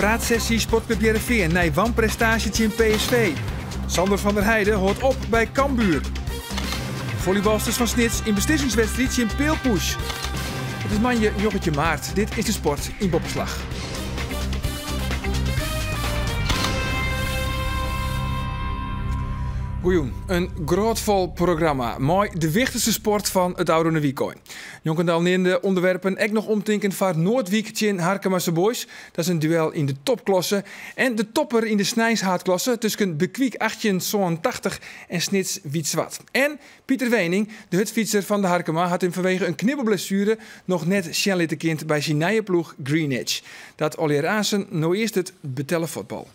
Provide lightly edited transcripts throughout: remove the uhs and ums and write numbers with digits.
Praatsessy Sportklup Hearrenfean nei wanprestaasje tsjin PSV. Sandor van der Heide hâldt op by Cambuur. Follybalsters fan Snits yn beslissingswedstriid tsjin Peelpush. It is moandei 19 maart. Dit is de sport yn Boppeslach. Goejûn. In grôtfol programma mei de wichtichste sport fan it ôfrûne wykein. Njonken de al neamde ûnderwerpen ek noch omtinken foar Noordwijk tsjin Harkemase Boys. Dat is in duel yn de topklasse. En de topper yn de sneinshaadklasse tusken De Kwiek 1887 en Snits Wyt Swart. En Pieter Weening, de hurdfytser fan de Harkema, hat him fanwege in knibbelblessuere noch net sjen litte kind by syn nije ploech GreenEdge. Dat allegear aansen, no earst it betelle fuotbal.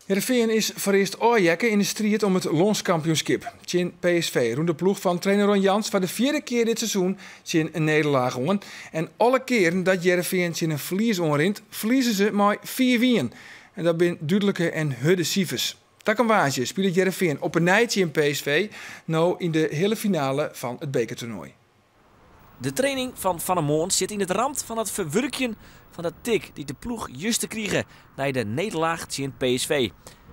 Hearrenfean is foarearst ôfheakke yn de striid om it lânskampioenskip. Tsjin PSV rûn de ploech fan trainer Ron Jans foar de fjirde kear dit seizoen tsjin in nederlaach oan. En alle kearen dat Hearrenfean tsjin in ferlies oanrint, ferlieze se mei fiif ien. En dat binne dúdlike en hurde sifers. Takom woansdei spilet Hearrenfean op 'e nij tsjin PSV, no yn de heale finale fan it bekertoernoai. De training fan fannemoarn sit yn it ramt fan it ferwurkjen fan de tik dy't de ploech juster krige nei de nederlaach tsjin PSV.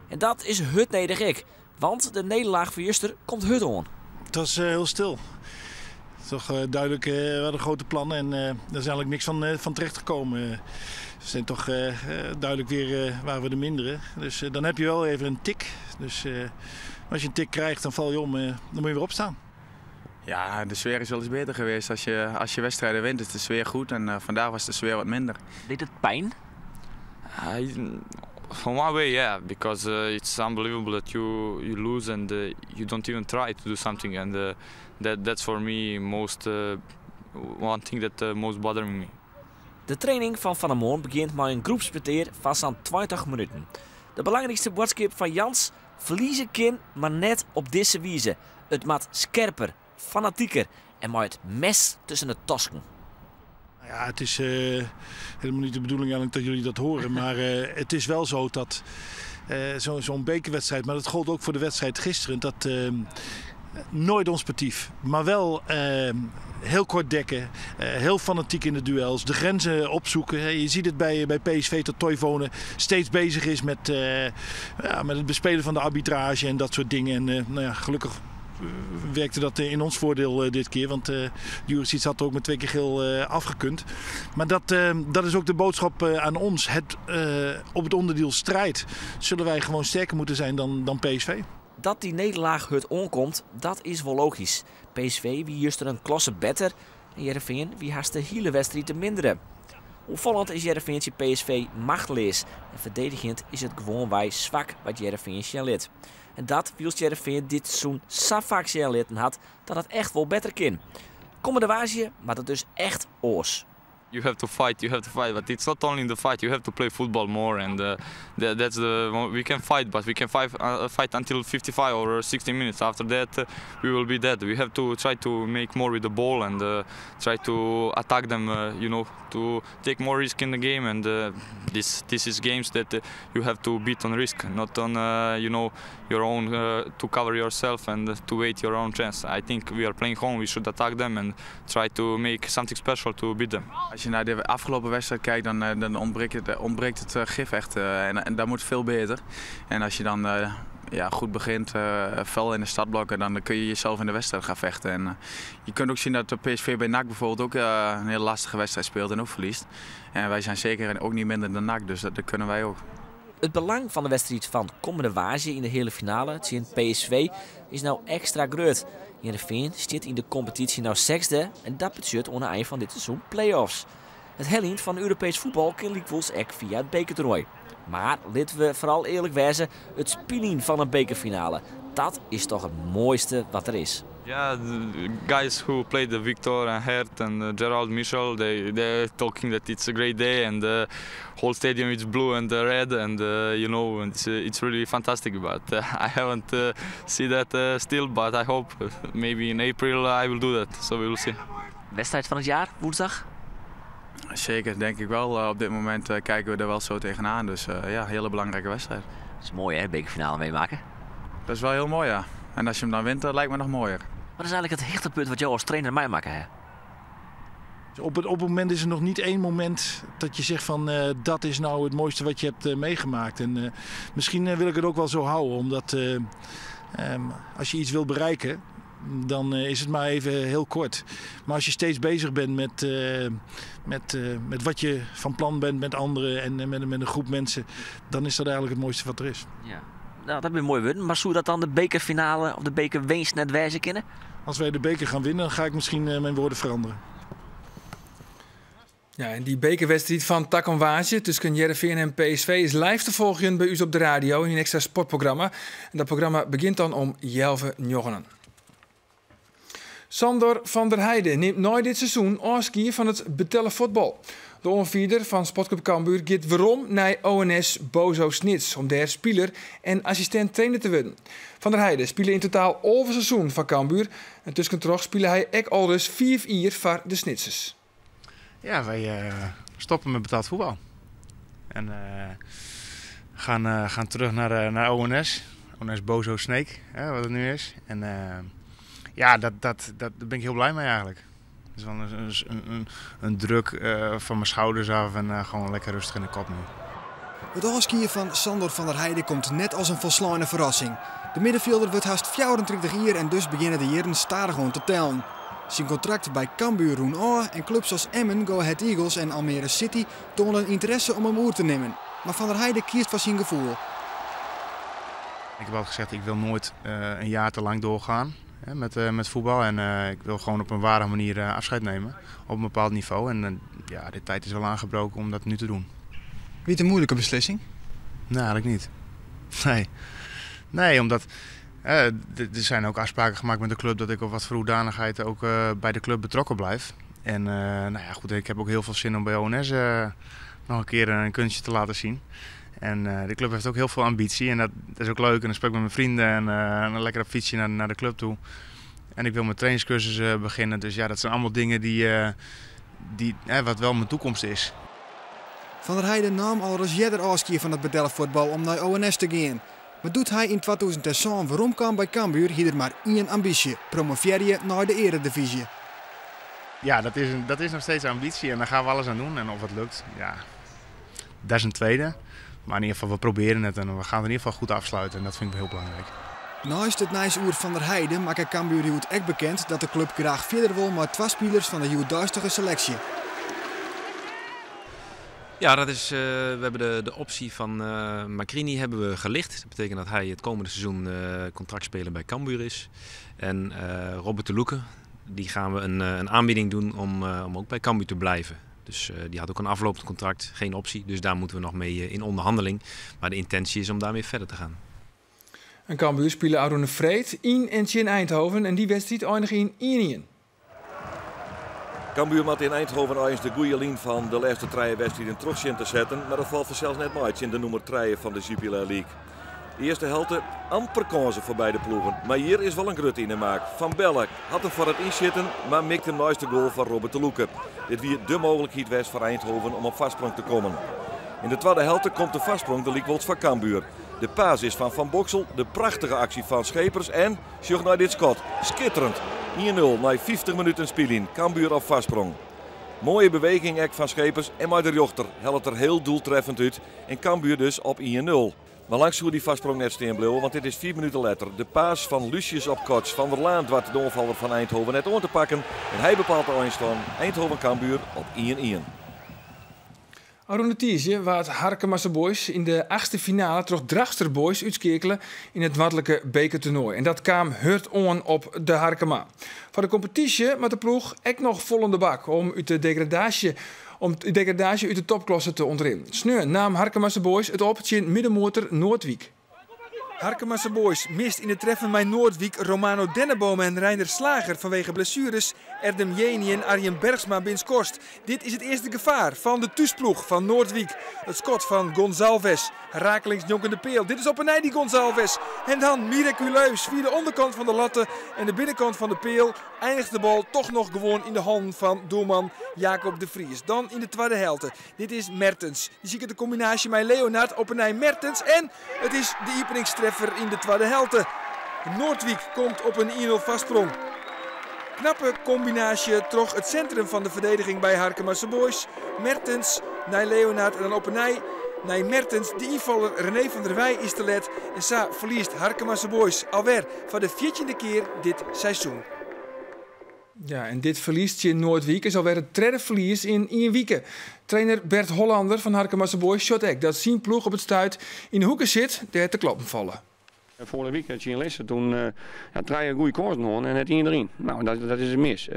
En dat is hurd nedich ek, want de nederlaach fan juster komt hurd oan. Het was heel stil. Toch duidelijk, we hadden grote plannen en daar is eigenlijk niks van terecht gekomen. We zijn toch duidelijk weer waren we de mindere. Dus dan heb je wel even een tik. Dus als je een tik krijgt, dan val je om, dan moet je weer opstaan. Ja, de sfeer is wel eens beter geweest. Als je wedstrijden wint, is de sfeer goed. En vandaag was de sfeer wat minder. Deed it pyn? From one way, yeah, because it's unbelievable that you lose and you don't even try to do something, and that's for me most one thing that most bothering me. De training fan fannemoarn begjint mei in groepspetear fan sa'n 20 minuten. De belangrykste boadskip fan Jans, ferlieze kin, mar net op dizze wize. It moat skerper, fanatiker en mei it mes tusken de tosken. Ja, het is helemaal niet de bedoeling eigenlijk dat jullie dat horen. Maar het is wel zo dat zo'n bekerwedstrijd, maar dat gold ook voor de wedstrijd gisteren, dat nooit onsportief, maar wel heel kort dekken, heel fanatiek in de duels, de grenzen opzoeken. Je ziet het bij PSV dat Toivonen steeds bezig is met het bespelen van de arbitrage en dat soort dingen. En gelukkig werkte dat in ons voordeel dit keer, want Djuricic had er ook met 2 keer geel afgekund. Maar dat is ook de boodschap aan ons. Op het onderdeel strijd zullen wij gewoon sterker moeten zijn dan PSV. Dat dy nederlaach hurd oankomt, dat is wol logysk. PSV wie juster in klasse better en Hearrenfean wie hast de hiele wedstriid de mindere. Oanfallend is Hearrenfean tsjin PSV machtleas en ferdigenjend is it gewoanwei swak wat Hearrenfean sjen lit. En dat wylst Hearrenfean dit seizoen sa faak sjen litten hat dat it echt wol better kin. Kommende woansdei moat it dus echt oars. You have to fight, you have to fight, but it's not only in the fight, you have to play football more, and that's the, we can fight, but we can fight until 55 or 60 minutes. After that, we will be dead. We have to try to make more with the ball and try to attack them, to take more risk in the game, and this is games that you have to beat on risk, not on your own, to cover yourself and to wait your own chance. I think we are playing home, we should attack them and try to make something special to beat them. Als je naar de afgelopen wedstrijd kijkt, dan ontbreekt het gif echt. En dat moet veel beter. En als je dan goed begint, fel in de startblokken, dan kun je jezelf in de wedstrijd gaan vechten. En je kunt ook zien dat de PSV bij NAC bijvoorbeeld ook een hele lastige wedstrijd speelt en ook verliest. En wij zijn zeker ook niet minder dan NAC, dus dat kunnen wij ook. Het belang van de wedstrijd van kommende woansdei yn de heale finale tsjin PSV is no ekstra grut. Hearrenfean stiet yn de kompetysje no sechsde en dat betsjut oan de ein fan dit seizoen play-offs. It heljen fan Europeesk fuotbal kin lykwols ek fia it bekertoernoai. Mar litte we foaral earlik wêze, it spyljen fan in bekerfinale, dat is dochs it moaiste wat der is. Yeah, the guys who played the Victor and Gert and Gerald Michel, they're talking that it's a great day and the whole stadium is blue and red and it's really fantastic. But I haven't seen that still, but I hope maybe in April I will do that. So we will see. Wedstrijd van het jaar, woensdag? Zeker, denk ik wel. Op dit moment kijken we er wel zo tegenaan. Dus hele belangrijke wedstrijd. Dat is mooi hè, bekerfinale meemaken? Dat is wel heel mooi, ja. En als je hem dan wint, dat lijkt me nog mooier. Wat is eigenlijk it hichtepunt wat jo as trainer meimakke hè? Op het moment is er nog niet één moment dat je zegt van dat is nou het mooiste wat je hebt meegemaakt. En misschien wil ik het ook wel zo houden, omdat als je iets wil bereiken, dan is het maar even heel kort. Maar als je steeds bezig bent met wat je van plan bent met anderen en met een groep mensen, dan is dat eigenlijk het mooiste wat er is. Ja. Nou, dat is mooi worden. Maar zou dat dan de bekerfinale of de bekerwinst net wijzen kunnen? Als wij de beker gaan winnen, dan ga ik misschien mijn woorden veranderen. Ja, en die bekerwedstrijd van takom woansdei tussen Hearrenfean en PSV is live te volgen bij u op de radio in een extra sportprogramma. En dat programma begint dan om 8.30. Sandor van der Heijden neemt nooit dit seizoen ôfskie fan it betelle fuotbal. De oanfierder fan Sportclub Cambuur giet werom nei ONS Bozo Snits om dêr spiler en assistint trainer te wurden. Van der Heijden spile yn totaal 11 seizoenen foar Cambuur en tuskentroch spile hy ek alris 5 jier foar de Snitsers. Ja, wij stoppen met betaald voetbal. En gaan terug naar ONS. ONS Bozo Sneek, hè, wat het nu is. En ja, daar ben ik heel blij mee eigenlijk. Het is wel een druk van mijn schouders af en gewoon lekker rustig in de kop nu. It ôfskie fan Sandor van der Heijden komt net as in folsleine ferrassing. De middenvelder wurdt hast 34 jier en dus begjinne de jierren stadichoan te tellen. Syn kontrakt by Cambuur rûn ôf en klups as Emmen, Go Ahead Eagles en Almere City toane ynteresse om him oer te nimmen. Mar Van der Heijden kiest foar syn gefoel. Ik heb altijd gezegd, ik wil nooit een jaar te lang doorgaan, hè, met voetbal. En ik wil gewoon op een ware manier afscheid nemen op een bepaald niveau. En ja, de tijd is wel aangebroken om dat nu te doen. Wie het een moeilijke beslissing? Nee, eigenlijk niet. Nee. Nee, omdat er zijn ook afspraken gemaakt met de club dat ik op wat voor hoedanigheid ook bij de club betrokken blijf. En nou ja, goed, ik heb ook heel veel zin om bij ONS nog een keer een kunstje te laten zien. En de club heeft ook heel veel ambitie en dat is ook leuk. En dan spreek ik met mijn vrienden en een lekker op fietsje naar de club toe. En ik wil mijn trainingscursus beginnen. Dus ja, dat zijn allemaal dingen die wat wel mijn toekomst is. Van der Heijden naam alris earder ôfskie fan it betelle fuotbal om nei ONS te gean. Mar doe't hy yn 2007 weromkaam by Cambuur, hie er mar ien ambysje: promovearje nei de earedivyzje. Ja, dat is nog steeds de ambitie en daar gaan we alles aan doen. En of het lukt, ja, dat is een tweede. Maar in ieder geval, we proberen het en we gaan het in ieder geval goed afsluiten. En dat vind ik heel belangrijk. Neist it nijs oer Van der Heijden makke Cambuur hjoed ek bekend dat de klup graach fierder wol mei twa spilers fan de hjoeddeistige seleksje. Ja, we hebben de optie van Macrini hebben we gelicht. Dat betekent dat hij het komende seizoen contractspeler bij Cambuur is. En Robert de Loeke, die gaan we een aanbieding doen om ook bij Cambuur te blijven. Dus die had ook een aflopend contract, geen optie. Dus daar moeten we nog mee in onderhandeling. Maar de intentie is om daarmee verder te gaan. En Cambuur spile ôfrûne freed yn en tsjin Eindhoven en dy wedstriid einige yn 1-1. Cambuur moat yn Eindhoven eins de goede lyn fan de lêste trije wedstriden troch sjen te setten, mar dat falt fansels net mei tsjin de nûmer 3 fan de Jupiler League. De earste helte amper kânsen foar beide ploegen, mar hjir is wol in grutte yn de maak. Van Belle hat him foar it ynsjitten, mar mikt him neist de goal fan Robert de Loeke. Dit wie de mooglikheid west foar Eindhoven om op foarsprong te kommen. Yn de twadde helte komt de foarsprong der lykwols foar Cambuur. De pass is fan Van Boksel, de prachtige aksje fan Schepers en, sjoch nei dit skot, skitterend. 1-0 nei 50 minuten spyljen, Cambuur op foarsprong. Moaie beweging ek fan Schepers en mei de rjochter hellet er hiel doeltreffend út en Cambuur dus op 1-0. Mar lang soe dy foarsprong net stean bliuwe, want dit is 4 minuten letter. De pass fan Lucius op Kots. Van der Laan doart de oanfaller fan Eindhoven net oan te pakken. En hy bepaalt de einstân Eindhoven-Cambuur op 1-1. Ôfrûne tiisdei waard Harkemase Boys yn de achtste finale troch Drachtster Boys útskeakele yn it noardlike bekertoernoai. En dat kaam hurd oan op de Harkema. Foar de kompetysje moat de ploech ek noch fol oan de bak om de degradaasje út de topklasse te ûntrinnen. Sneon naam Harkemase Boys it op tsjin middenmotor Noordwijk. Harkemase Boys mist yn it treffen mei Noordwijk Romano Denneboom en Reiner Slager fanwege blessueres. Erdem Jeni en Arjen Bergsma binne skorst. Dit is it earste gefaar fan de thúsploech fan Noordwijk. It skot fan Gonzalves. Rakelings njonken de peal. Dit is op 'e nij dy Gonzalves. En dan mirakuleus fia de ûnderkant fan de latte en de binnenkant fan de peal einiget de bal dochs noch gewoan yn de hannen fan doelman Jacob de Vries. Dan yn de twadde helte. Dit is Mertens. Dy siket de kombinaasje mei Leonard op 'e nij Mertens. En it is de iepeningstreffer yn de twadde helte. Noordwijk komt op in 1-0 foarsprong. Knappe kombinaasje troch it sintrum fan de ferdediging by Harkemase Boys. Mertens nei Leonard en dan op 'e nij nei Mertens. De ynfaller René van der Weij is te let en sa ferliest Harkemase Boys alwer foar de fjirtjinde kear dit seizoen. Ja, en dit ferlies tsjin Noordwijk is alwer it tredde ferlies yn ien wike. Trainer Bert Hollander fan Harkemase Boys sjocht ek dat syn ploech op it stuit yn de hoeke sit dêr't de klappen falle. Foarige wike tsjin Lisse toen ja, trije goede kânsen hân en net ien deryn. No, dat is mis.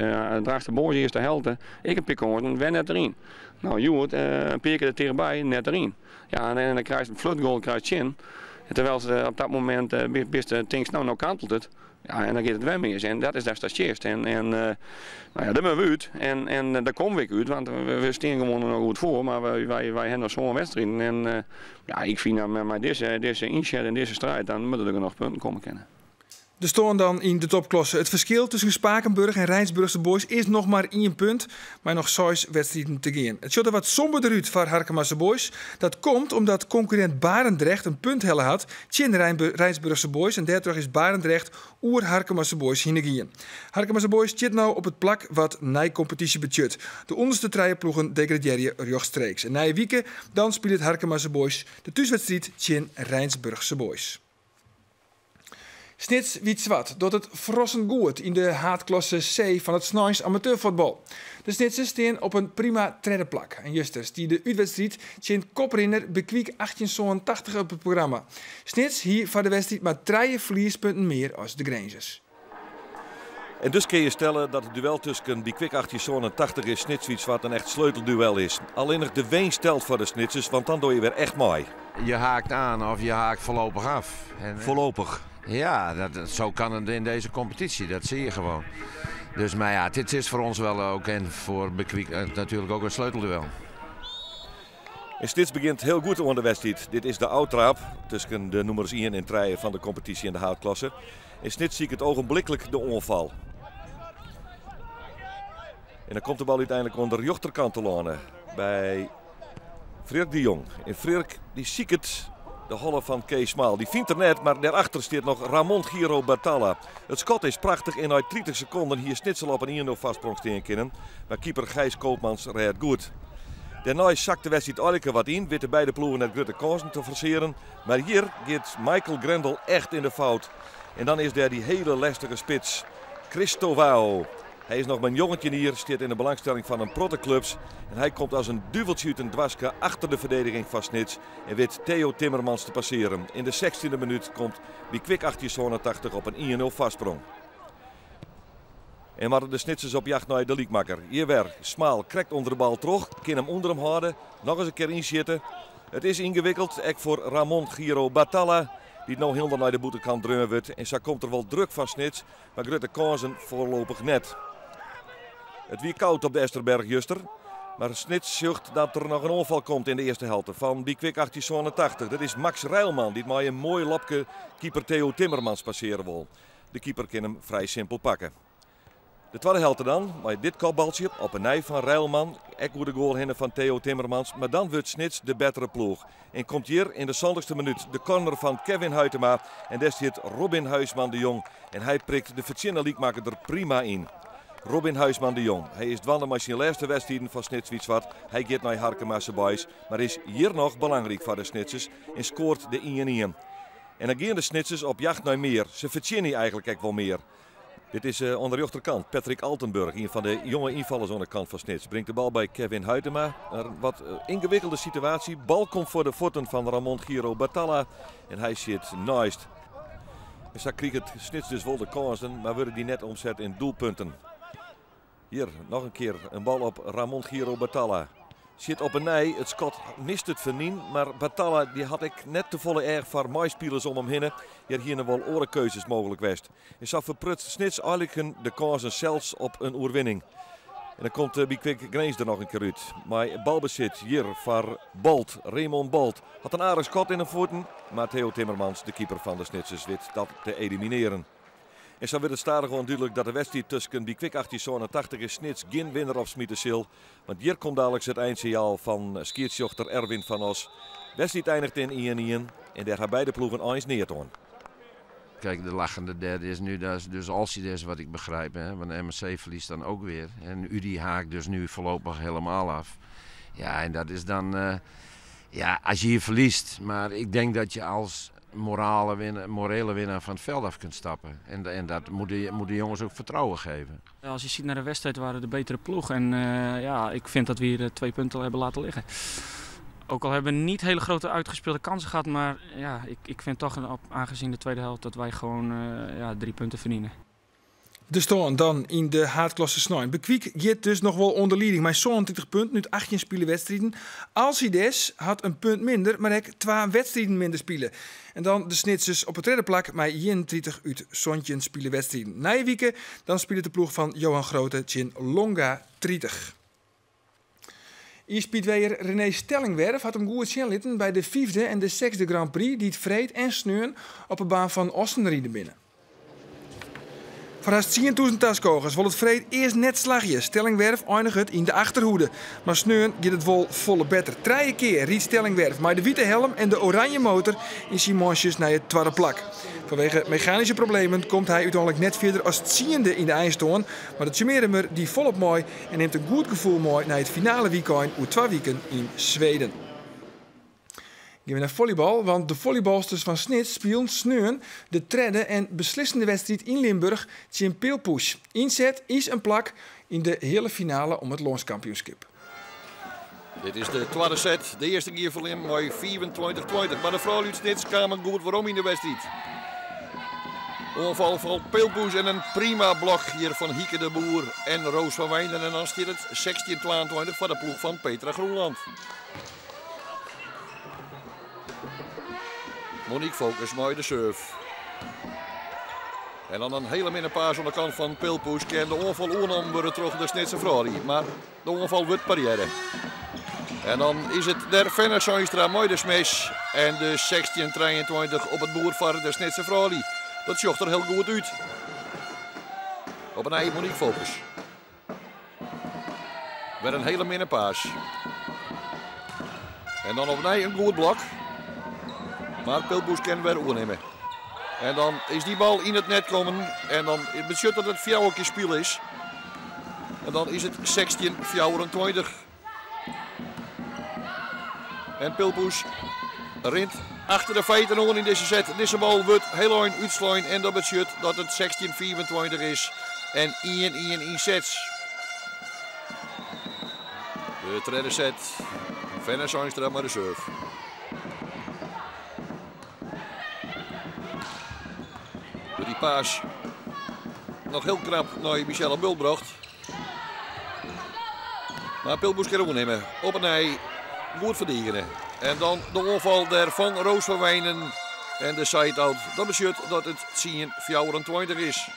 Drachtster Boys earste helte, ek in pear kânsen, wer net deryn. No, hjoed in pear kear der tichtby, net deryn. Ja, en dan krijst in flutgoal krijst tsjin. En terwyl se op dat momint bist tinkst, no, no kantelt it. Ja, en dan giet it wer mis. En dat is dêr'tst sjochst. En no ja, dêr moatte we út. En dêr komme we ek út, want we stean gewoan noch goed foar. Mar wy hawwe noch sân wedstriden. En ja, ik fyn dat mei dizze ynset en dizze striid, dan moatte der genôch punten komme kinne. De stân dan yn de topklasse. It ferskil tusken Spakenburg en Rijnsburgse Boys is noch mar ien punt, mei noch seis wedstriden te gean. It sjocht der wat somberder út foar Harkemase Boys. Dat komt omdat konkurrint Barendrecht in punt helle hat tsjin Rijnsburgse Boys en dêrtroch is Barendrecht oer Harkemase Boys hinne gien. Harkemase Boys stiet no op it plak wat neikompetysje betsjut. De ûnderste trije ploegen degradearje rjochtstreeks. En nije wike dan spilet Harkemase Boys de thúswedstriid tsjin Rijnsburgse Boys. Snits Wyt Swart docht it ferrassend goed yn de haadklasse C fan it sneins amateurfuotbal. De Snitsers stean op in prima tredde plak. En juster stie de útwedstriid tsjin koprinner Be Quick 1887 op it programma. Snits hie foar de wedstriid mar trije ferliespunten mear as de Grinzers. En dus kinne je stelle dat it duel tusken Be Quick 1887 en Snits Wyt Swart in echt sleutelduel is. Allinnich de winst telt foar de Snitsers, want dan doch je wer echt mei. Je haakt aan of je haakt voorlopig af. En, Voorlopig? Ja, zo kan het in deze competitie, dat zie je gewoon. Dus, maar ja, dit is voor ons wel ook en voor Be Quick natuurlijk ook een sleutelduel. En Snits begjint hiel goed oan de wedstriid. Dit is de ôftraap tusken de nûmers 1 en 3 fan de kompetysje yn de haadklasse. En Snits siket ogenblikkelijk de oanfal. En dan komt de bal úteinlik oan de rjochterkant telâne by Freerk de Jong. En Freerk dy siket de holle fan Kees Smaal. Dy fynt er net, mar dêrachter stiet noch Ramon Giro Batalla. It skot is prachtich en nei 30 sekonden hie Snits al op in 1-0 foarsprong stean kinnen. Mar keeper Gijs Koopmans rêdt goed. Dêrnei sakt de wedstriid eigenlik wat yn, witte beide ploegen net grutte kânsen te forsearjen. Mar hjir giet Michael Grendel echt yn de fout. En dan is dêr dy hiele lestige spits, Christovao. Hy is noch mar 19 jier, stiet yn de belangstelling fan in protte klups. En hy komt as in duveltsje út in doaske achter de ferdediging fan Snits en wit Theo Timmermans te passearjen. Yn de 16e minút komt Be Quick 1887 op in 1-0 foarsprong. En moatte de Snitsers op jacht nei de lykmakker. Hjir wer, Smaal krekt ûnder de bal troch, kin him ûnder him hâlde, noch ris in kear ynsjitte. It is yngewikkeld, ek foar Ramon Giro Batalla, dy't no hielendal nei de bûtenkant dreaun wurdt. En sa komt der wol druk fan Snits, mar grutte kânsen foarlopich net. It wie koud op de Esterberg juster, mar Snits sjocht dat der noch in oanfal komt yn de earste helte fan Be Quick 1887. Dat is Max Rijlman dy't mei in moai lobke keeper Theo Timmermans passearje wol. De keeper kin him frij simpel pakke. De twadde helte dan, mei dit kopbaltsje op 'e nij fan Rijlman, ek oer de goal hinne fan Theo Timmermans, mar dan wurdt Snits de bettere ploech. En komt hjir yn de 70ste minút de corner fan Kevin Huitema en dêr stiet Robin Huisman de Jong en hy prikt de fertsjinne lykmakker der prima yn. Robin Huisman de Jong, hy is dwaande mei syn lêste wedstriden foar Snits Wyt Swart. Hy giet nei Harkemase Boys, mar is hjir noch belangryk foar de Snitsers en skoart de 1-1. En dan gean de Snitsers op jacht nei mear. Se fertsjinje eigenlik ek wol mear. Dit is oan de rjochterkant Patrick Altenburg, ien fan de jonge ynfallers oan de kant fan Snits. Bringt de bal by Kevin Huitema. In wat yngewikkelde situaasje. Bal komt foar de fuotten fan Ramon Giro Batalla en hy sjit neist. En sa kriget Snits dus wol de kânsen, mar wurde dy net omset yn doelpunten. Hjir noch in kear in bal op Ramon Giro Batalla. Sjit op 'e nij, it skot mist it fernyn, mar Batalla dy hat ek net tefolle each foar meispilers om him hinne. Hjir hiene wol oare keuzes mooglik west. En sa ferprutst Snits eigenlik de kânsen sels op in oerwinning. En dan komt Be Quick Grins der noch in kear út. Mei balbesit hjir foar Bolt, Raymond Bolt. Hat in aardich skot yn 'e fuotten, mar Theo Timmermans, de keeper fan de Snitsers, wit dat te eliminearjen. En sa wurdt it stadichoan dúdlik dat de wedstriid tusken Be Quick 1887 en Snits gjin winner opsmite sil. Want hjir komt daliks it einsinjaal fan skiedsrjochter Erwin van Os. Wedstriid einiget yn 1-1 en dêr ha beide ploegen eins neat oan. Kijk, de lachende derde is nu dat is dus Alcides, wat ik begrijp. Hè? Want de MSC verliest dan ook weer. En UDI haakt dus nu voorlopig helemaal af. Ja, en dat is dan... ja, als je hier verliest. Maar ik denk dat je als morele winnaar van het veld af kunt stappen. En dat moet de jongens ook vertrouwen geven. Als je ziet naar de wedstrijd waren de betere ploeg. En ja, ik vind dat we hier 2 punten hebben laten liggen. Ook al hebben we niet hele grote uitgespeelde kansen gehad, maar ja, ik vind toch, aangezien de tweede helft, dat wij gewoon 3 punten verdienen. De stân dan in de haadklasse snein. Bekwik giet dus nog wel onder leiding, maar zo'n 20 punten, nu 18 spelen wedstrijden. Alcides had een punt minder, maar ook 2 wedstrijden minder spelen. En dan de Snitsers op het derde plak, maar 31 uit Sontjen spelen wedstrijden. Na je wieken, dan speelt de ploeg van Johan Grote Chin Longa 30. Speedwayer René Stellingwerf had hem goed zien litten bij de 5e en de 6e Grand Prix die het vreed en sneun op de baan van Ostenrieden binnen. Voor haast 10.000 taskogers wil het vreed eerst net slagje. Stellingwerf eindigt het in de achterhoede. Maar sneun gaat het wel volle beter. 3 keer riet Stellingwerf maar de witte helm en de oranje motor in zijn mansjes naar het tweede plak. Vanwege mechanische problemen komt hij uiteindelijk net verder als 10e in de eindstoorn. Maar de Tjumeremer die volop mooi en neemt een goed gevoel mooi naar het finale weekend oer 2 weken in Zweden. Gaan we naar volleybal, want de volleybalsters van Snits spelen sneun de derde en beslissende wedstrijd in Limburg tegen Peelpush. Inzet is een plak in de hele finale om het landskampioenschap. Dit is de tweede set, de eerste keer voor Lim, mooi 24-20. Maar de vrouwen uit Snits kwamen goed waarom in de wedstrijd. Ongeval van Peelpush en een prima blok hier van Hieke de Boer en Roos van Wijnen. En dan staat het 16-22 voor de ploeg van Petra Groenland. Monique Focus, mooi de surf. En dan een hele minne paas aan de kant van Peelpush. En de ongeval oernom worden terug de Snitse vrouw. Maar de ongeval wordt barrière. En dan is het der Fenner Seinstra, mooi de smash. En de 16-23 op het boer van de Snitse vrouw. Dat zocht er heel goed uit. Op een ei Monique Focus. Weer een hele minne paas. En dan opnieuw een goed blok. Maar Peelpush kan weer oornemen. En dan is die bal in het net komen. En dan betekent dat het 4 spel is. En dan is het 16-24. En Peelpush rint achter de feiten aan in deze set. Deze bal wordt heel eind uitslaan. En dat betekent dat het 16-24 is. En 1-1 in sets. De tweede set. Fenner Seinstra maar de serve. Door die paas nog heel knap naar Michelle Bulbracht. Maar Peelpush kan overnemen. Op een ei goed verdedigen. En dan de onval der van Roos van Wijnen en de side-out. Dat betekent dat het 10-24 is.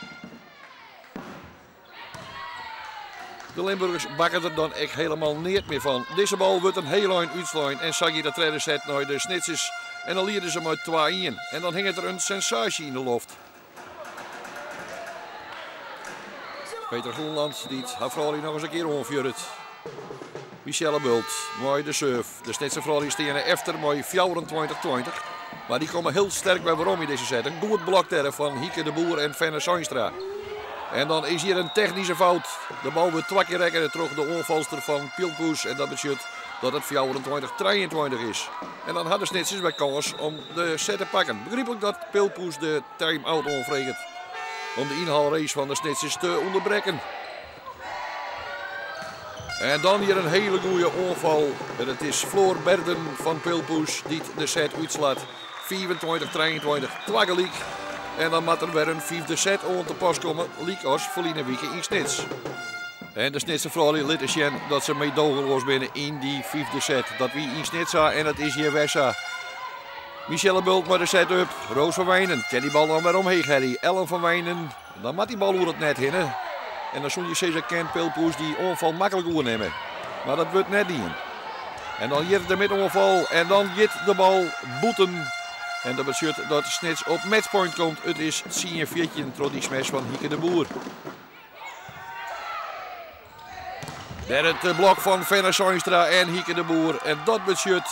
De Limburgers bakken er dan echt helemaal niet meer van. Deze bal wordt een heel eind uitslaan en zag je dat tweede set naar de Snitsers. En dan leerden ze maar 2-1. En dan hing het er een sensatie in de loft. Peter Groenland die het haar vrouw nog eens een keer onvuurt. Michelle Bult, mooi de surf. De Snitse vrouw stenen efter, mooi 24-20. Maar die komen heel sterk bij waarom in deze set. Een goed blok daar van Hieke de Boer en Fenner Seinstra. En dan is hier een technische fout. De bal wordt 2 keer rekken terug de onvalster van Peelpush. En dat betekent dat het 24-23 is. En dan hadden Snitsers bij kans om de set te pakken. Begrijpelijk dat Peelpush de time-out onvreegt. Om de inhaalrace van de Snitsers te onderbreken. En dan hier een hele goede onval. En het is Floor Berden van Peelpush die de set uitslaat. 24-23, twageliek. En dan moet er weer een 5e set om te pas komen, liek als verleden week in Snits. En de Snitse vrouw liet zien dat ze meedogenloos binnen in die 5e set. Dat wie in Snitsa en dat is hier Wessa. Michelle Bult met de set-up. Roos van Wijnen kan die bal dan weer omheen, Harry. Ellen van Wijnen, dan moet die bal oer het net hinnen. En dan zul je Cesar Ken Peelpush die onval makkelijk oernemen. Maar dat wordt net niet. En dan hier de middenonval en dan jit de bal boeten. En dat betekent dat Snits op matchpoint komt. Het is 10-14 door die smash van Hieke de Boer. Daar het blok van Fenna Seinstra en Hieke de Boer. En dat betekent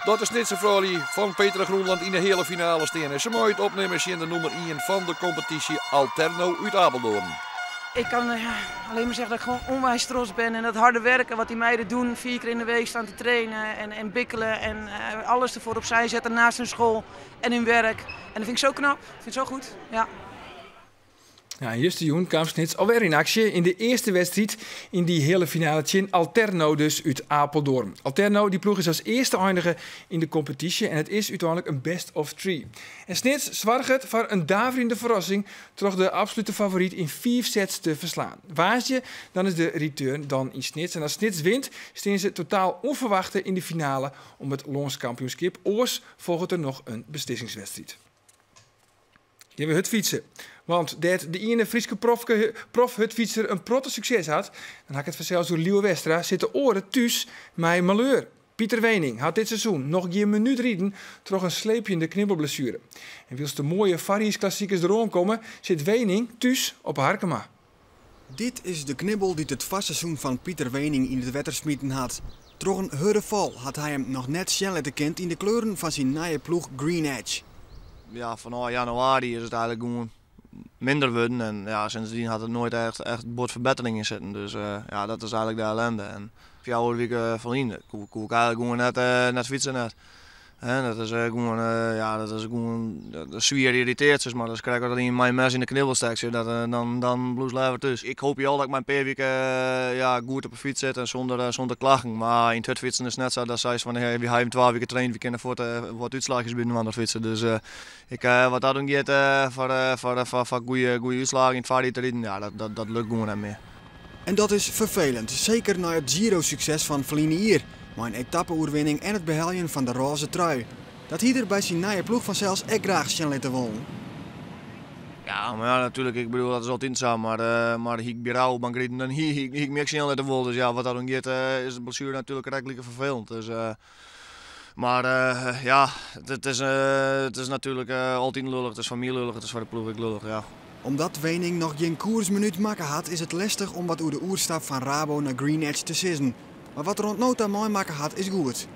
Dat de Snitser froulju fan Petra Groenland yn de heale finale steane. Se meie it opnimme tsjin de nûmer ien fan de kompetysje Alterno út Apeldoorn. Ik kan alleen maar zeggen dat ik gewoon onwijs trots ben. En dat harde werken wat die meiden doen, vier keer in de week staan te trainen en bikkelen. En alles ervoor opzij zetten naast hun school en hun werk. En dat vind ik zo knap, ik vind het zo goed. Ja. Ja, justerjûn kaam Snits alwer yn aksje yn de earste wedstriid yn dy heale finale tsjin Alterno dus út Apeldoorn. Alterno, dy ploech is as earste einige yn de kompetysje en it is úteinlik in best of three. En Snits soarget foar in daverjende ferrassing troch de absolute favoryt yn fiif sets te ferslaan. Woansdei dan is de return dan yn Snits en as Snits wint stean se totaal ûnferwachte yn de finale om it lânskampioenskip. Oars folget der noch in beslissingswedstriid. Gean we hurdfytse. Want dêr't de iene Fryske profhurdfytser in protte sukses hat, dan ha ik it fansels oer Lieuwe Westra, sit de oare thús mei maleur. Pieter Weening hat dit seizoen noch gjin minút riden troch in sleepjende knibbelblessuere. En wylst de moaie foarjiersklassikers deroan komme, sit Weening thús op 'e Harkema. Dit is de knibbel dy't it foarseizoen fan Pieter Weening yn it wetter smiten hat. Troch in hurde fal hat hy him noch net sjen litte kind yn de kleuren fan syn nije ploech Green Edge. Ja, fanôf januari is it eigenlik gewoan minder wurden en ja, sindsdien hat it noait echt, echt bot ferbettering yn sitten. Dus ja, dat is eigenlik de ellende. En 4 wike ferlyn koe, koe ik eigenlik gewoan net, net fytse net. Hè, dat is gewoan, ja, dat is gewoan swier yrriteard, sis mar. Dat is krekt as ien mei in mes yn de knibbel stekt, dat, dan, dan bliuwst leaver thús. Ik hoopje al dat ik mei in pear wike ja, goed op 'e fyts sit en sûnder, sûnder klachten. Mar yn it hurdfytsen is it net sa dat seist fan hey, wy ha even 2 wike traind, wy kinne fuort wat útslachjes byinoar fytse. Dus ik, wat dat oangiet foar, foar, foar, foar goede, goede útslaggen yn it foarjier te riden, ja, dat, dat, dat lukt gewoan net mear. En dat is ferfelend, seker nei it Giro-sukses fan ferline jier, mei in etappe-oerwinning en it beheljen fan de rôze trui. Dat hie er by syn nije ploech fansels ek graach sjen litte wollen. Ja, mar ja, natuerlik, ik bedoel, dat is altyd sa, mar, mar hie ik by Rabobank riden, dan hie, hie, ik my ek sjen litte wollen. Dus ja, wat dat oangiet, is de blessuere natuerlik krekt like ferfelend. Dus, mar ja, it is, it is natuerlik altyd lullich. It is foar my lullich, it is foar de ploech ek lullich, ja. Omdat Weening noch gjin koersminút makke hat, is it lestich om wat oer de oerstap fan Rabo nei Green Edge te sizzen. Mar wat er oant no ta meimakke hat, is goed.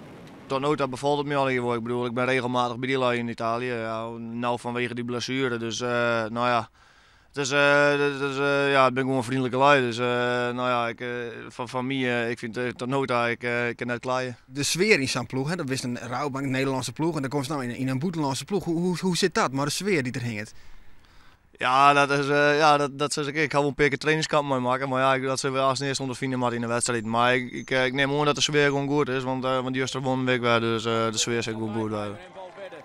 Tot no ta befalt it my allegear wol. Ik bedoel, ik bin regelmatich by dy lui yn Italië. Ja, no fanwege dy blessuere. Dus no ja, it is, it is, ja, it binne gewoan freonlike lui. Dus no ja, ik, fan, fan my, ik fyn tot no ta, ik, ik kin net kleie. De sfear yn sa'n ploech, hè, dat wist in Rabobank, in Nederlânske ploech, en dan komst no yn, yn in bûtenlânske ploech. Hoe, hoe, hoe sit dat mei de sfear dy't der hinget? Ja, dat is, ja, dat, dat sis ik. Ik ha wol in pear kear trainingskamp meimakke, mar ja, dat sille we as earst ûnderfine moatte yn de wedstriid. Mar ik, ik, ik nim oan dat de sfear gewoan goed is, want, want juster wûnen we ek wer, dus de sfear sil wol goed wêze.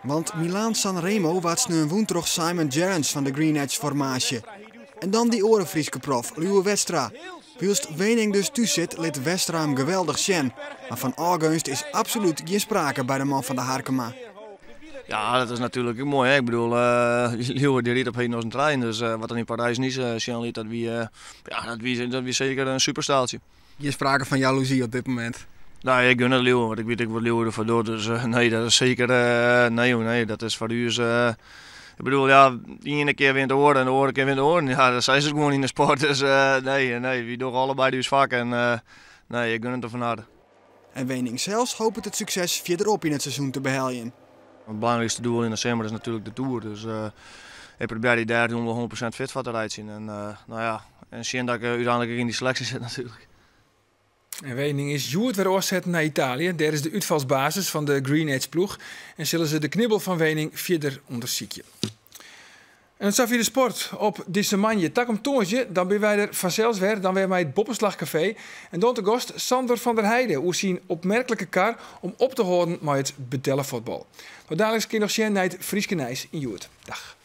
Want Milaan Sanremo waard sneon wûn troch Simon Gerrans fan de Green Edge formaasje. En dan dy oare Fryske prof, Lieuwe Westra. Wylst Weening dus thús sit, lit Westra him geweldich sjen. Mar fan ôfgeunst is absolút gjin sprake by de man fan de Harkema. Ja, dat is natuerlik ek moai. Hè? Ik bedoel, Lieuwe dy rydt op heden as in trein. Dus wat er yn Parys-Nice sjen liet, dat wie, ja, dat wie, dat wie seker in superstaaltsje. Gjin sprake fan jaloezy op dit momint? Nee, ik gun it Lieuwe, want ik wit ek wat Lieuwe derfoar docht. Dus nee, dat is seker, nee, joh, nee, dat is foar ús. Ik bedoel, ja, de iene kear wint de oare en de oare kear wint de oare. Ja, dat sa is it gewoan yn de sport. Dus nee, nee, wy dogge allebeide ús fak en nee, ik gun it him fan harte. En Weening sels hopet it sukses fierderop yn it seizoen te beheljen. Het belangrijkste doel in de simmer is natuurlijk de Tour. Dus ik probeer daar toen 100% fit foar te reitsjen. En nou ja, en sjen dat ik úteinlik ek yn dy seleksje sit natuerlik. En Weening is hjoed wer ôfsetten nei Italië. Dêr is de útfalsbasis fan de Green Edge ploech en sille se de knibbel fan Weening fierder ûndersykje. En safier de sport op dizze moandei. Takom tongersdei, dan binne wy der fansels wer. Dan wer mei it Boppeslach Kafee. En dan te gast Sandor van der Heide oer syn opmerklike kar om op te hâlden mei it betelle fuotbal. No daliks kin noch sjen nei it Fryske nijs yn Hjoed. Dag.